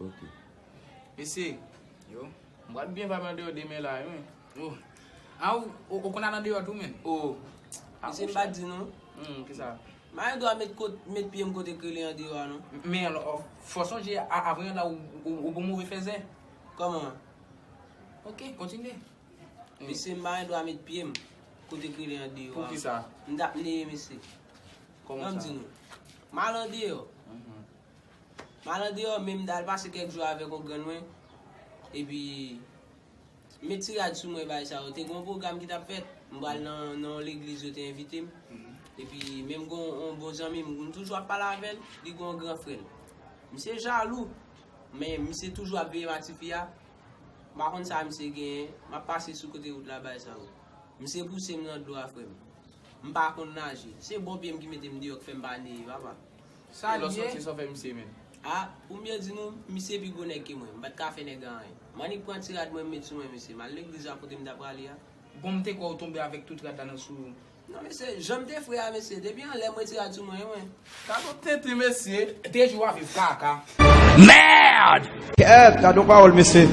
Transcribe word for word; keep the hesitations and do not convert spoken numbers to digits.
Ok. Mesye, yo, m pral byen vibe andeyò demen la, wi. Oh. Ah, ou, ou, ou konn al andeyò tou, menm? Oh. Ah, mesye, m pa di non. Hmm, kisa? M pa gen dwa met kot, met pye m kote k rele andeyò a, non. Men, alò, fò sonje, a- avan yon la, ou, ou, ou bon move fèzè. Kòman? Ok, kontinye. Mesye, m pa gen dwa met pye m kote k rele andeyò a. Poukisa? M t ap neye, mesye. Kòman sa? Ban m di nou. M al andeyò. Mhm. M al andeyò, men m t al pase kèk jou avèk yon grann mwen. Epi, m met ti rad sou mwen, bagay sa yo. Te gen yon pwogram ki t ap fèt. M pral nan, nan yon legliz, yo te envite m. Mhm. Epi, menm gen yon, yon bon zanmi m, m toujou ap pale avè l, li gen yon gran frè l. Misye jalou, men misye toujou ap veye ma tifi a. M pa konn sa misye genyen, m ap pase sou kote wout la, bagay sa yo. Misye pouse m nan dlo a, frè m. M pa konn naje. Se bon pye m ki mete m deyò, k fè m pa neye, papa. Sa l ye? Lè w sòti, sa w fè misye menm? A, pou m byen di nou, misye pi gwo nèg ke mwen. M pa t ka fè nèg la anyen. M annik pran ti rad mwen, m met sou mwen, mesye. M al legliz la kote m t ap prale a. Bon, m te kwè w tonbe avèk tout rad la nan sou ou. Non, mesye, jan m te fre a, mesye. Depi anlè, m retire rad sou mwen, mwen. Gade yon tenten, mesye. Te jou a viv kaka. Merde! Kèt, gade yon pawòl, mesye.